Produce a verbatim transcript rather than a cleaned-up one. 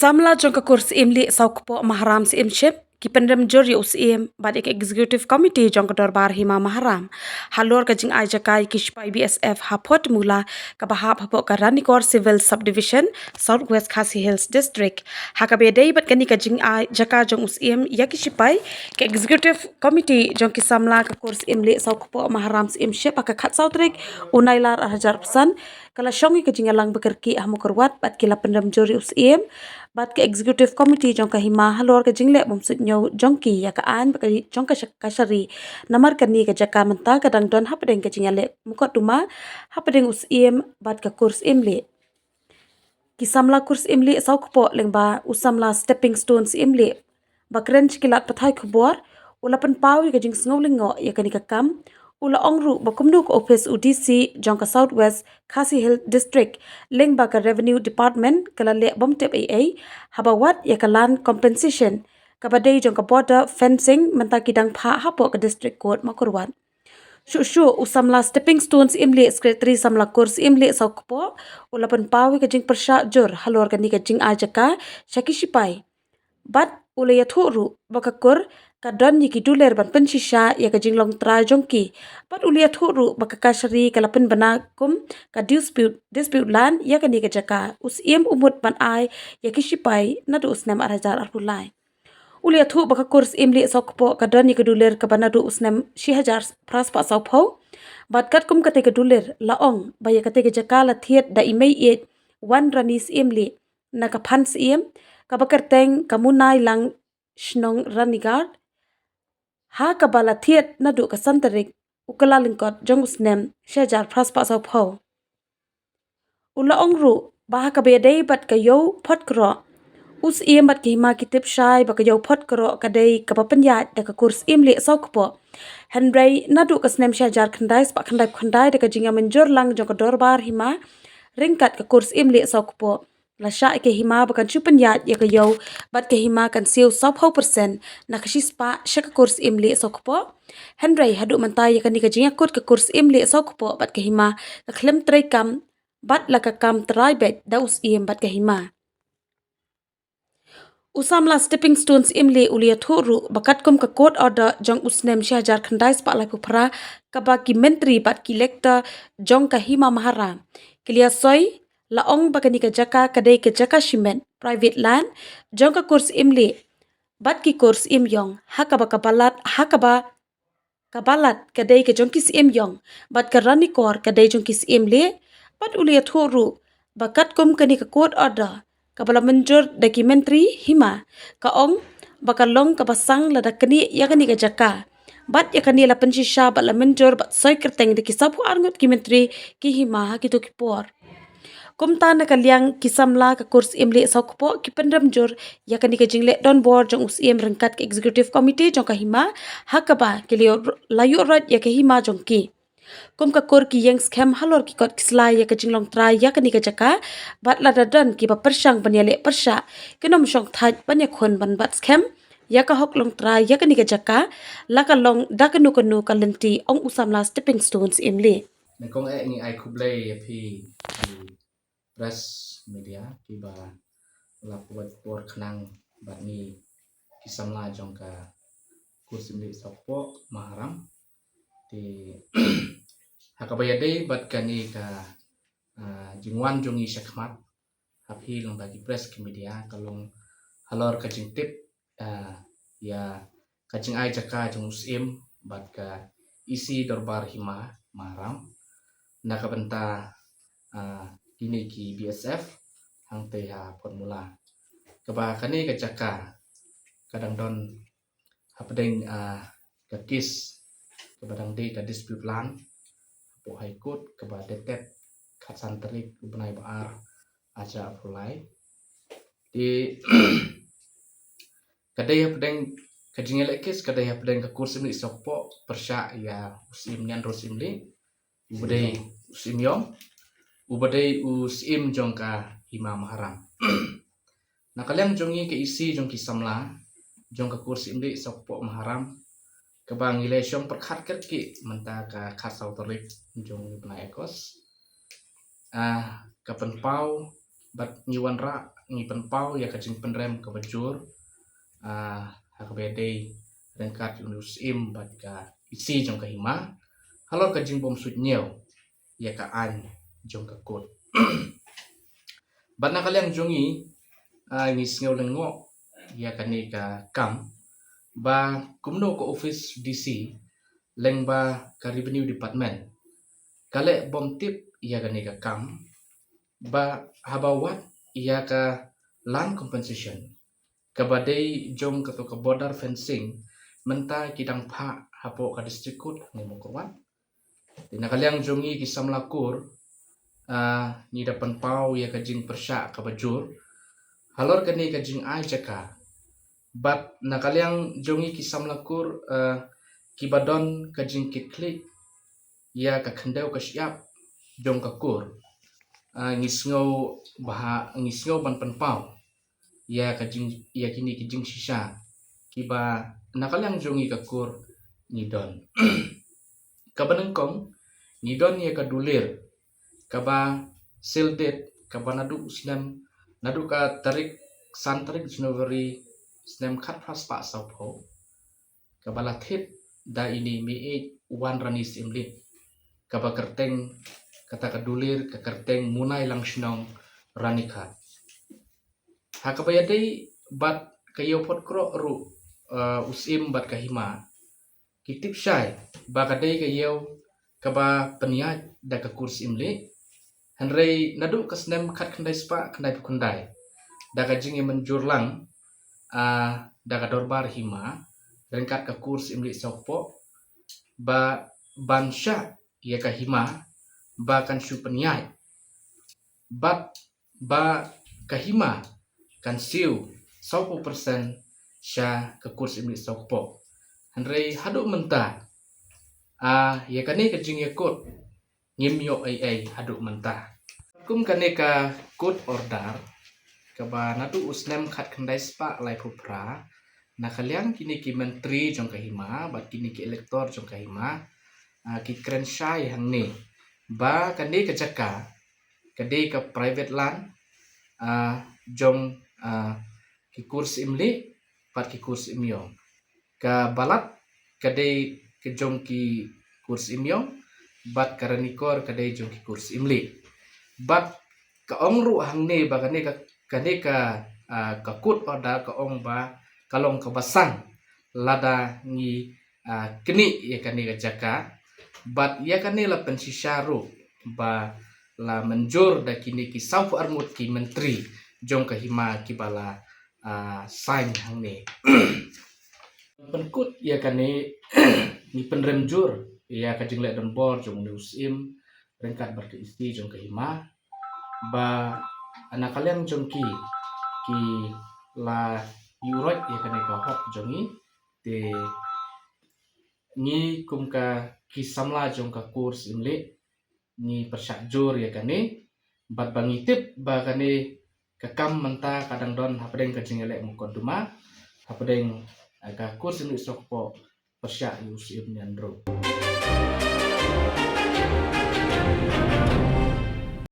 Samla jong ka kur Syiemlieh Sawkpoh Maharam Syiemship ki pynrem jur ïa u Syiem bad ïa ka Executive Committee jong ka Dorbar Hima Maharam halor ka jingai jaka ïa ki shipai B S F ha Photmula kaba hap hapoh ka Ranikor Civil Subdivision, South West Khasi Hills District. Ha kaba ïadei bad kane ka jingai jaka jong u Syiem ïa ki shipai, ka Executive Committee jong ki samla ka kur Syiemlieh Sawkpoh Maharam Syiemship ha ka khatsaw tarik u Nailar arhajar arphew san ka la shong ïa ka jingïalang bakyrkieh ha Mawkyrwat bad ki la pynrem jur ïa u Syiem bad ka Executive Committee jong ka Hima halor ka jingleh bym suidñiew jong ki ïa ka aiñ bad ka jong ka shari. Namar kane ka jaka mynta ka dang don hapdeng ka jingïaleh mukotduma hapdeng u Syiem bad ka kur Syiemlieh. Ki samla kur Syiemlieh Sawkpoh lyngba u samla Stepping Stone Syiemlieh ba kren sha ki lad pathai khubor u la pynpaw ïa ka jingsngew lyngngoh ïa kane ka kam. U la ong ruh ba kumno ka ophis u D C jong ka South West Khasi Hills District lyngba ka Revenue Department ka la leh bym tip ei ei haba wad ïa ka land compensation kaba dei jong ka border fencing mynta ki dang phah hapoh ka District Court Mawkyrwat. Shuh shuh u samla Stepping Stone Syiemlieh, Secretary samla kur Syiemlieh Sawkpoh, u la pynpaw ïa ka jingpyrshah jur halor kane ka jingai jaka sha ki shipai. Bad u la ïathuh ruh ba ka kur ka don ïa ki dulir ban pynshisha ïa ka jinglong trai jong ki. Bad u la ïathuh ruh ba ka kashari ka la pynbna kum ka dispute, dispute land ïa kane ka jaka. U Syiem u mut ban ai ïa ki shipai naduh u snem arhajar arphew lai. U la ïathuh ba ka kur Syiemlieh Sawkpoh ka don ïa ka dulir kaba naduh u snem shihajar phra spah sawphew. Bad katkum katei ka dulir la ong ba ïa katei ka jaka la thied da i mei ïeit Wanrani Syiemlieh na ka phan Syiem kaba kyrteng ka Munailang Shnong Ranigard, ha kaba la thied naduh ka san tarik u Kyllalyngkot jong u snem shihajar phra spah sawphew. U la ong ruh ba ha kaba ïadei bad ka ïew photkhroh, u Syiem bad ka Hima ki tip shai ba ka ïew photkhroh ka dei kaba pynïaid da ka kur Syiemlieh Sawkpoh. Hynrei naduh ka snem shihajar khyndai spah khyndaiphew khyndai da ka jingïamynjur lang jong ka Dorbar Hima ryngkat ka kur Syiemlieh Sawkpoh, la shah ïa ka Hima ba kan shu pynïaid ïa ka ïew bad ka Hima kan siew sawphew percent na ka shispah sha ka kur Syiemlieh Sawkpoh. Hynrei haduh mynta ïa kane ka jingïakut ka kur Syiemlieh Sawkpoh bad ka Hima ka khlem treikam bad la ka kam trai beit da u Syiem bad ka Hima. U samla Stepping Stone Syiemlieh u la ïathuh ruh ba katkum ka court order jong u snem shihajar khyndai spah laiphew phra kaba ki myntri bad ki lector jong ka Hima Maharam ki la ïasoi, la ong ba kane ka jaka ka dei ka jaka shimet, private land, jong ka kur Syiemlieh bad ki kur Syiem ïong, ha kaba ka balat, ha kaba ka balat ka dei ka jong ki Syiem ïong bad ka Ranikor ka dei jong ki Syiemlieh. Bad u la ïathuh ruh ba katkum kane ka court order kaba la mynjur da ki myntri Hima, ka ong ba ka long kaba sang lada knieh ïa kane ka jaka. Bad ïa kane la pynshisha bad la mynjur bad soi kyrteng da ki sawphew ar ngut ki myntri ki Hima ha kito ki por. Kumta na ka liang ki samla ka kur Syiemlieh Sawkpoh ki pynrem jur ïa kane ka jingleh donbor jong u Syiem ryngkat ka Executive Committee jong ka Hima, ha kaba ki la ïoh, la ïoh roit ïa ka Hima jong ki. Kum ka kur ki ïeng skhem halor ki kot ki sla ïa ka jinglong trai ïa kane ka jaka, bad lada don kiba pyrshang ban ïaleh pyrshah, kin ym shong thait ban ïakhun ban bat skhem ïa ka hok long trai ïa kane ka jaka, la ka long da kano kano ka lynti, ong u samla Stepping Stone Syiemlieh. Nyngkong eh ngi ai khublei ïa phi, ki press media kiba la pynbeit por khnang bad ngi ki samla jong ka kur Syiemlieh Sawkpoh Maharam. Te ha kaba ïadei bad kane ka, ah, jingwan jong ngi shakhmat ha phi lyngba ki press ki media ka long halor ka jingtip, ah, ïa ka jingai jaka jong u Syiem bad ka E C Dorbar Hima Maharam na ka bynta, ah, kine ki B S F hangtei ha Photmula. Kaba kane ka jaka ka dang don hapdeng, ah, ka kes kaba dang dei ka dispute land hapoh High Court kaba dated khatsan tarik u bnai ba ar arhajar arphew lai. Te ka dei hapdeng, ka jingïaleh kes ka dei hapdeng ka kur Syiemlieh Sawkpoh pyrshah ïa u Syiem Nianro Syiemlieh, uba dei u Syiem ïong, uba dei u Syiem jong ka Hima Maharam. Na ka liang jong ngi ka E C jong ki samla jong ka kur Syiemlieh Sawkpoh Maharam, kaba ngi la shong pyrkhat kyrkieh mynta ka khatsaw tarik jong u bnai August, ah, ka pynpaw bad ngi wanrah ngi pynpaw ïa ka jingpynrem kaba jur, ah, ha kaba ïadei ryngkat ïa une u syiem bad ka E C jong ka hima halor ka jingbymsuid ñiew ïa ka aiñ jong ka kot. Bad na ka liang jong ngi, ah, ngi sngew lyngngoh ïa kane ka kam ba kumno ka office D C lyngba ka Revenue Department ka leh bym tip ïa kane ka kam, ba haba wad ïa ka land compensation kaba dei jong kato ka border fencing, mynta ki dang phah hapoh ka District Court hangne Mawkyrwat. Te na ka liang jong ngi ki samla kur, ah, ngi da pynpaw ïa ka jingpyrshah kaba jur halor kane ka jingai jaka. Bad na ka liang jong ngi ki samla kur, ah, kiba don ka jingkitkhlieh ïa ka khyndew ka shyiap jong ka kur, ah, ngi sngew ba, ngi sngew ban pynpaw ïa ka jing, ïa kine ki jingshisha kiba na ka liang jong ngi ka kur ngi don. Kaba nyngkong, ngi don ïa ka dulir kaba sealed bid kaba naduh u snem, naduh ka tarik, san tarik January snem khatphra spah sawphew, kaba la thied da ine i Meiieit Wanrani Syiemlieh, kaba kyrteng, kata ka dulir ka kyrteng Munai Langshnong Ranikhet. Ha kaba ïadei bad ka ïew phot kroh ruh, eh, u syiem bad ka hima, ki tip shai ba ka dei ka ïew kaba pynïaid da ka kur Syiemlieh. Hynrei naduh ka snem khatkhyndai spah khyndaiphew khyndai, da ka jingïamynjur lang, ah, da ka dorbar hima ryngkat ka kur Syiemlieh Sohkpoh, ba ban shah ïa ka hima ba kan shu pynïaid, bad ba ka hima kan siew sawphew percent sha ka kur Syiemlieh Sohkpoh. Hynrei haduh mynta, ah, ïa kane ka jingïakut ngim ïoh ei ei haduh mynta. Kum kane ka court order kaba naduh u snem khatkhyndai spah laiphew phra, na ka liang kine ki myntri jong ka hima bad kine ki elector jong ka hima, ah, ki kren shai hangne ba kane ka jaka ka dei ka private land, ah, jong, ah, ki kur Syiemlieh bad ki kur Syiemiong. Ka balat ka dei ka jong ki kur Syiemiong, bad ka Ranikor ka dei jong ki kur Syiemlieh. Bad ka ong ruh hangne ba kane ka, kane ka, ah, ka court order ka ong ba ka long kaba sang lada ngi, ah, knieh ïa kane ka jaka. Bad ïa kane la pynshisha ruh ba la mynjur da kine ki sawphew arngut ki myntri jong ka hima kiba la, ah, sign hangne. Pynkut ïa kane, ngi pynrem jur ïa ka jingleh donbor jong une u syiem ryngkat bad ka E C jong ka hima, ba na ka liang jong ki, ki la ïuhroit ïa kane ka hok jong ngi. Te ngi kum ka ki samla jong ka kur Syiemlieh ngi pyrshah jur ïa kane, bad ba ngi tip ba kane ka kam mynta ka dang don hapdeng ka jingïaleh mukotduma hapdeng, eh, ka kur Syiemlieh Sohkpoh pyrshah ïa u syiem Nianru.